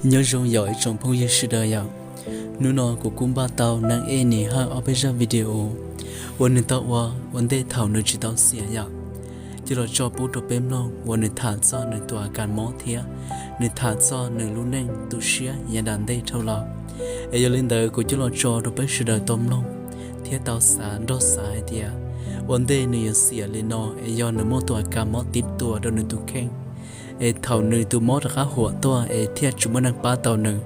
Nyob zoo yom ib tsoom phooj ywg sawv daws yom. Hnub no kuv kuj npaj tau neeg ej nim hawj ob peb zaj video uas nws tau ua ua ntej thaum nws tsis tau xiam yom. Coj los tso pub rau peb mloog uas nws tham txog nws tus a kas mob thiab nws tham txog nws lub neej tu siab yav tom ntej dhau los. Es yog li ntawd kuv coj los tso rau peb sawv daws tau mloog thiab tau xav nrog xav hais tias ua ntej nws yuav xiam li no es yog nws muaj tus a kas mob tib tua rau nws tus kheej, es thaum nws tus mob rov qab huam tuaj es thiaj tsis muaj neeg pab tau nws,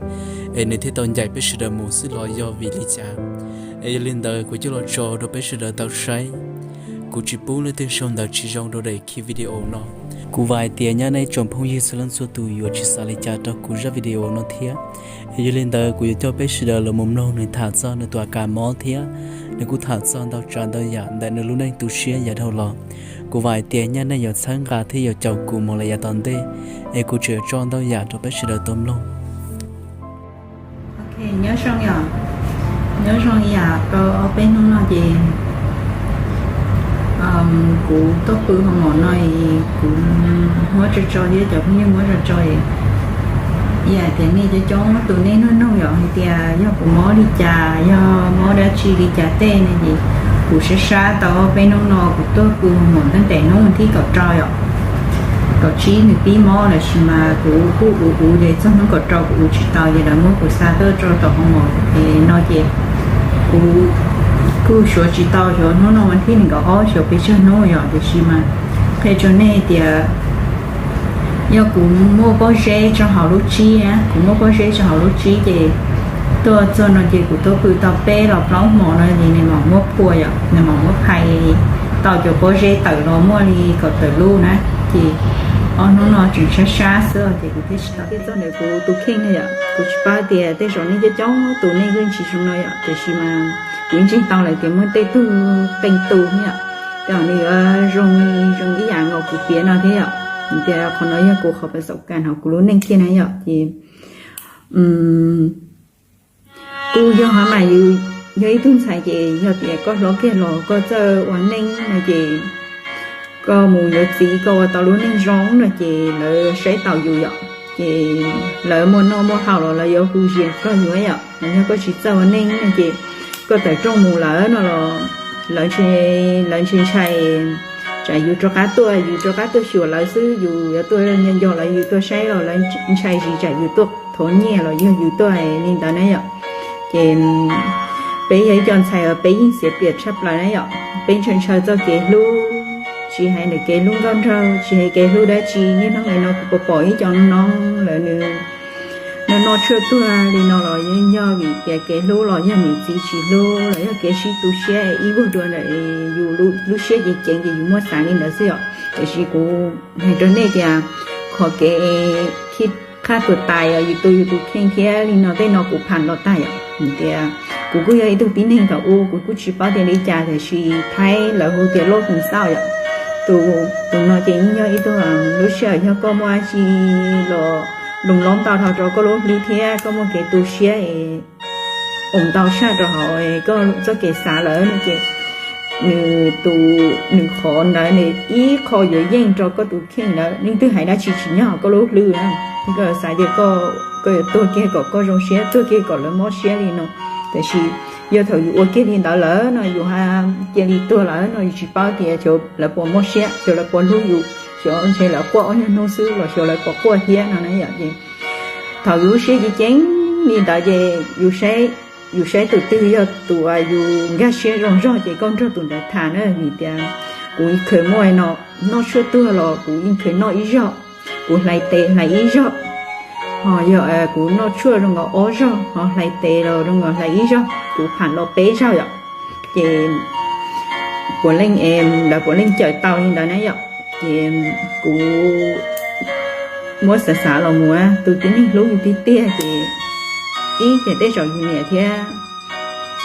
es nws thiaj tau ncaim peb sawv daws mus xwb los yog vim li cas. Es yog li ntawd kuv coj los tso rau peb sawv daws tau saib. Kuv tsis pub leej twg sau ntawv tsis zoo rau daim khi video no. Kuv vam hais tias nyab nej tsoom phooj ywg txhua leej txhua tus yuav tsis xav li cas rau kuv zaj video no thiab. Es yog li ntawd kuv yuav coj peb sawv daws los mus mloog nws tham txog nws tus a kas mob thiab nws kuj tham txog ntau tsav ntau yam ntawm nws lub neej tu siab yav dhau los. Kuv vam hais tias nyab nej yuav txhawb nqa thiab yuav caum kuv mus lawm yav tom ntej, es kuv tseem yuav tso ntau yam rau peb sawv daws tau mloog. Ok, nyob zoo yom, nyob zoo yam rau ob peb hnub no ces kuv tuaj pw hoo maum no es kuv muab tso tso thiab cov phooj ywg muab tso tso es yam tias nej coob coob tus nej nug nug yom hais tias yog kuv mob li cas, yog mob dab tsi li cas tej ne ces kuv sab sab tau ob peb hnub no kuv tuaj pw hoo maum tab tom hnub thib kaum rau yom, kaum tsib nws pib mob lawm sis mas kuv kuj uv uv ces txog hnub kaum rau kuv uv tsis tau ces lawv muab kuv xa tuaj rau tom hoo maum no ces kuv kuj xyuas tsis tau, xyuas hnub no vas thib nees nkaum ob xyuas peb tsawg hnub yom, tiam sis mas qhia rau nej tias yog kuv muaj pob zeb rau hauv lub tsib, kuv muaj pob zeb rau hauv lub tsib ces tuaj txog no ces kuv tuaj pw tau peb los plaub hmo no ces nws mam muab phua yom, nws mam muab phais tau cov pob zeb tawm los muaj li kaum tawm lub na, ces ob hnub no tseem sab sab xwb ces kuv thiaj tsis tau thiaj txog ntawm kuv tus kheej no yom. Kuv tsis paub tias tej zaum nej coob coob tus nej yeej tsis zoo no yom, tiam sis mas kuv ntseeg tau lawm tias muaj tej tug qee tus yom, tej zaum nws yuav zoo zoo ib yam nkaus kuv piav no thiab yom. Tias qhov no yog kuv qhov pas xaum kas hauv kuv lub neej kiag na yom, ces kuj yog hab mas yus yog ib tug ntxhais ces yog tias koj hlob kiag los koj txawj ua neej no ces koj mus yuav txiv koj ua tau lub neej zoo no ces lawv saib taus yus yom, ces lawv muaj noj muaj haus los lawv yuav hu zias koj yus yom. Yog koj tsis txawj ua neej no ces koj tawm rooj mus lawm no los lawv, lawv ntshai ntshai tsam yus rov qab tuaj, yus rov qab tuaj xyuas lawv xwb, yus yuav tuaj nco nco lawv, yus tuaj saib los lawv ntshai zis tsam yus tuaj thov nyiaj los yog yus tuaj li ntawd na yom. Ces peb yog ib co ntxhais uas peb yeej xiam piam tshaj plaws na yom, peb ntshaw ntshaw txoj kev hlub, tsis hais ntawm kev hlub nkauj nraug, tsis hais kev hlub dab tsi, niaj hnub nim no kuv pom pom ib co noog lawv nws noj noj tshuaj tuag li no los yeej yog vim tias kev hlub los yog niam txiv tsis hlub los yog kev sib tu siab ib vuag dua ntawm yus lub siab ceev ceev ces yus muab xav li ntawd xwb yom. Tiam sis kuv hais rau nej tias qhov kev khib qhaj tuag tais yus tu yus tus kheej thiab li no tej no kuv pham los tag yom. Tias kuv kuj yog ib tug tib neeg thaum ub kuv kuj tsis paub tias li cas tiam sis Thaib lawv hu tias loj tus xauj yom. Tus no ces yeej yog ib tug lub sij hawm yog koj muaj dab tsi los loo lob ntau dhau rau koj lub hlwb thiab koj muaj kev tu siab es ua ntau tshaj rau hauv koj txoj kev xav lawm no ces nws tus, nws qhov ntawd nws ib qho yuav yeej rau koj tus kheej ntawd, leej twg hais dab tsi tsis nyob koj lub hlwb na. Koj xav tias koj yuav tuag kiag kom koj zoo siab, tuag kiag kom lawv mob siab li no. Tiam sis yog thaum yus ua kiag li ntawd lawm no yus cia li tuag lawm no yus tsis paub tias xyov lawv puas mob siab, xyov lawv puas hlub yus, xyov ntshe lawv quaj ob nyuag hnub xwb los xyov lawv puas quaj thiab no na yom. Ces thaum yus lub siab ceev ceev li ntawd ces yus saib tus twg yog tus uas yus nkag siab zoo zog ces koj nrog tus ntawd tham na. Vim tias kuv kheev muaj no noj tshuaj tuag los kuv yeej kheev noj ib zaug, kuv hlais tes hlais ib zaug, ho yog kuv noj tshuaj zoo nkaus ob zaug ho hlais tes los zoo nkaus hlais ib zaug, kuv pham los peb zaug yom. Ces puav leej, lawv puav leej cawm tau li ntawd na yom. Ces kuv muab xav xav los mus tus tib neeg hlub yus tiag tiag ces ib ces tej zaum yus niam thiab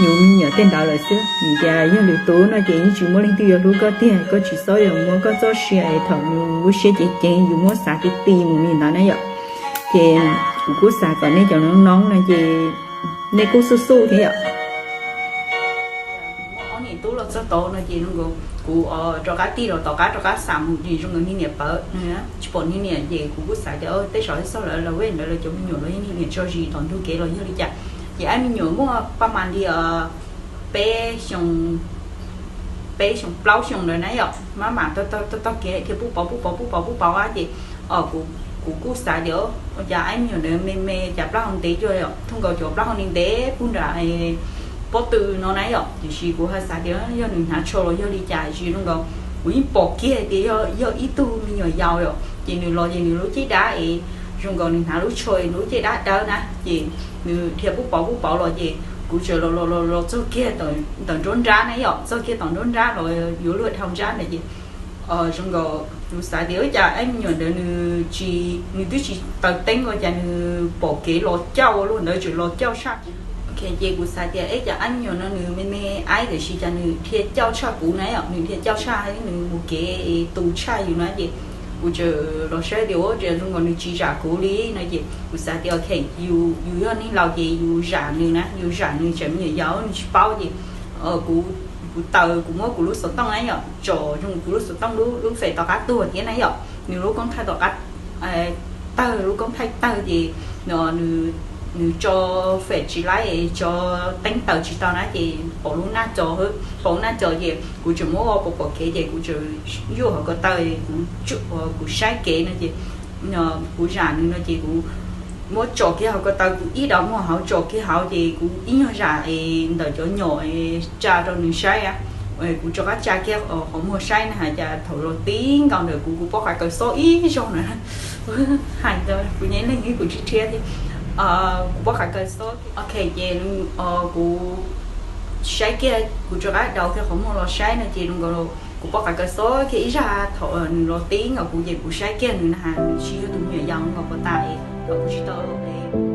yus me nyuam tej ntawd lawm xwb. Vim tias yog lwm tus no ces yeej tsis muaj leej twg yuav hlub koj tiag, koj tsis txhob yuav muab koj txoj sia es thaum yus lub siab ceev ceev yus muab xav ti ti mus li ntawd na yom. Ces kuv kuj xav kom nej cov noob noob no ces nej kuj xub xub thiab yom. Ob niam tub los txog tod no ces zoo nkaus Kuv rov qab tig los tom qab rov qab xam mus ces zoo nkaus niag niam pawv, tsis pom niag niam ces kuv kuj xav tias tej zaum txog lawv lawv ntawd lawv cov me nyuam los yog niag niam tso zis tom ntug kev los yog li cas. Ces aib me nyuam muaj paj mas li peb xyoo, peb xyoo plaub xyoo ntawd na yom, maj mam tog tog kev dhia pub pauv pub pauv pub pauv pub pauv ces kuv kuj xav tias ua cas aib me nyuam ntawd me me cas plaub hau ntev cuag yom, thooj nkaus cov plaub hau ntev ntev pug nram pob tw no na yom. Tiam sis kuv ho xav tias yog nws hnav tsho los yog li cas, tiam sis zoo nkaus kuv yeej pom kiag tias yog ib tug me nyuam yaus yom. Ces nws los ces nws lub caj dab es zoo nkaus nws hnav lub tsho es lub caj dab dawb na, ces nws dhia pub pauv pub pauv los ces kuv txawm los los los txog kiag ntawm nruab nrab na yom, txog kiag tom nruab nrab los yuav luag dhau nrab ntawd ces zoo nkaus kuv xav tias ua cas aib me nyuam ntawd nws tsis, nws twb tsis taws teeb ua cas nws pom kev los cauj ua luaj ntawd, tseem los cauj tshaj. Ces kuv xav tias eb cas aib me nyuam no nws me me aib tiam sis cas nws dhia cauj tshaj kuv na yom, nws dhia cauj tshaj nws mus kev tu tshaj yus na. Ces kuv txawm los saib tias ua cas zoo nkaus nws tsis zam kuv li no ces kuv xav tias ok, yus yog neeg laus ces yus zam nws na, yus zam nws tseem me nyuam yaus nws tsis paub ces kuv taws, kuv muab kuv lub xov tooj na yom, tsom zoo kuv lub xov tooj lub fem tom qab tuag thiab na yom, nws lub koob thaij tom qab tawg, lub koob thaij tawg ces nws tso fem tsis laib, tso teeb taws tsis tau na ces pom lub naj co, pom lub naj co ces kuv tseem muab pom pom kev ces kuv tseem yuj hauv ko taw, kuv saib kev no ces kuv zam nws no ces kuv muab tsom kiag hauv ko taw, kuv ib dav muag hauv tsom kiag hauv ces kuv ib nyuag zam es ntawm cov nyom tsa rau nws saib. Kuv rov qab tsa kiag qhov muag saib na has cas thaum los tib nkaus ntawm kuv, kuv pob qa kaw xob ib zaug na, hais ntawd kuv nyab leeg kuv tsis thiab thiab, kuv pob qa kaw xob. Ok ces kuv saib kiag, kuv rov qab daus kiag qhov muag los saib no ces zoo nkaus kuv pob qa kaw xob kiag ib zag thaum nws los tib nkaus kuv ces kuv saib kiag nws na has nws tsis yog tus me nyuam yaus nkaus puas tas es kuv tsis tau